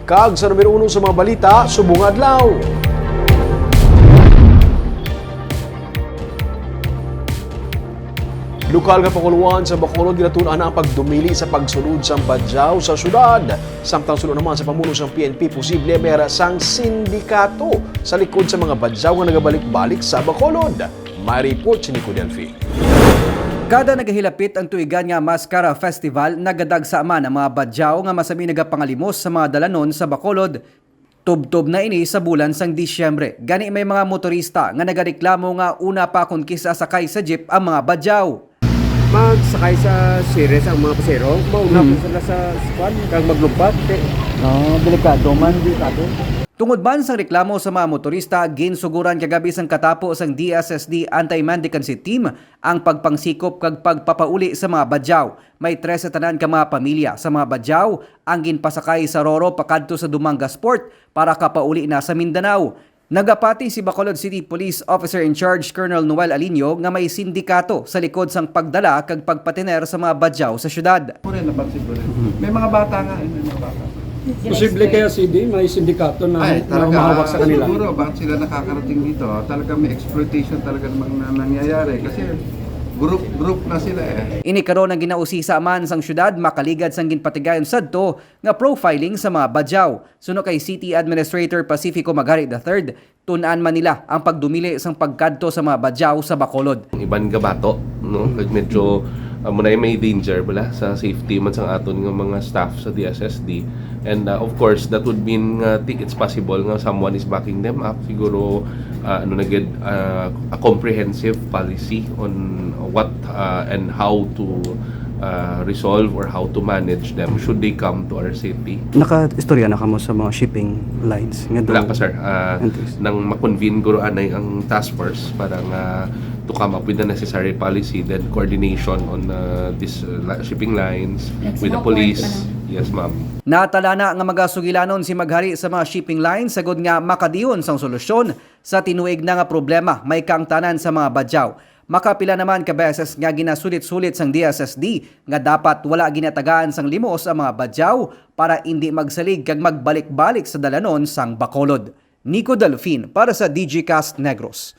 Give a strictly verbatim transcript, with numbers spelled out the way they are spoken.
Kag sa numero uno sa mga balita subong adlaw. Lokal nga panguluan sa Bacolod ginatun-an na ang pagdumili sa pagsulod sang badyaw sa syudad. Samtang suno naman sa pamuno sang P N P, posible may ara sang sindikato sa likod sa mga badyaw nga nagabalik-balik sa Bacolod. May report si Nico Delphi. Kada nagahilapit ang tuigan nga Mascara Festival, nagadagsa man ang mga badyaw nga masami nagapangalimos sa mga dalanon sa Bacolod. Tubtob na ini sa bulan sang Disyembre. Gani may mga motorista nga nagareklamo nga una pa kon kis-a sakay sa jeep ang mga badyaw. Magsakay sa series ang mga pasero, mauna Hmm. po sila sa squad, kag maglumpat, kay Oh, delikado man. Delikado. Tungod man sang reklamo sa mga motorista, ginsuguran kagabi sang katapo sang D S S D Anti-Mendicancy Team ang pagpangsikop kag pagpapauli sa mga badyaw. May trese tanan ka mga pamilya sa mga badyaw ang ginpasakay sa Roro pakadto sa Dumangas Port para kapauli na sa Mindanao. Nagapati si Bacolod City Police Officer in Charge Colonel Noel Aliño nga may sindikato sa likod sang pagdala kag pagpatener sa mga badyaw sa syudad. Ko rin, napansin ko rin. May mga bata nga, eh, may mga bata. Posible kaya, C D, may sindikato na, Ay, na talaga, humahawak sa kanila? Siguro, bakit sila nakakarating dito? Talaga may exploitation talaga namang na, nangyayari kasi group, group na sila eh. Ini karon ang ginausisa man sang syudad makaligad sang ginpatigayon sadto nga profiling sa mga badyaw. Suno kay City Administrator Pacifico Magari the third, tun-an man nila ang pagdumili sang pagkadto sa mga badyaw sa Bacolod. Ang iban gabato, no? Kag medyo, ah, muna may danger bala sa safety man sang aton nga mga staff sa D S S D. And, ah, of course, that would mean nga ti-, it's possible nga someone is backing them up. Siguro, ah, ano na gid, ah, a comprehensive policy on what, ah, and how to, ah, resolve or how to manage them should they come to our city. Nakaistorya na kamo sa mga shipping lines nga Wala doon? pa, sir. Ah, Entries. Nang ma-convene guro anay ang task force para nga to come up with the necessary policy, then coordination on, uh, this, uh, la-, shipping lines Like with the sa mga police. Port, ano? Yes, ma'am. Natalana nga magasugilanon si Maghari sa mga shipping lines sagod nga makadihon sang solusyon sa tinuig na nga problema may kaangtanan sa mga badyaw. Makapila naman ka beses nga ginasulit-sulit sang D S S D nga dapat wala ginatagaan sang limos ang mga badyaw para indi magsalig kag magbalik-balik sa dalanon sang Bacolod. Nico Delfin para sa D G Cast Negros.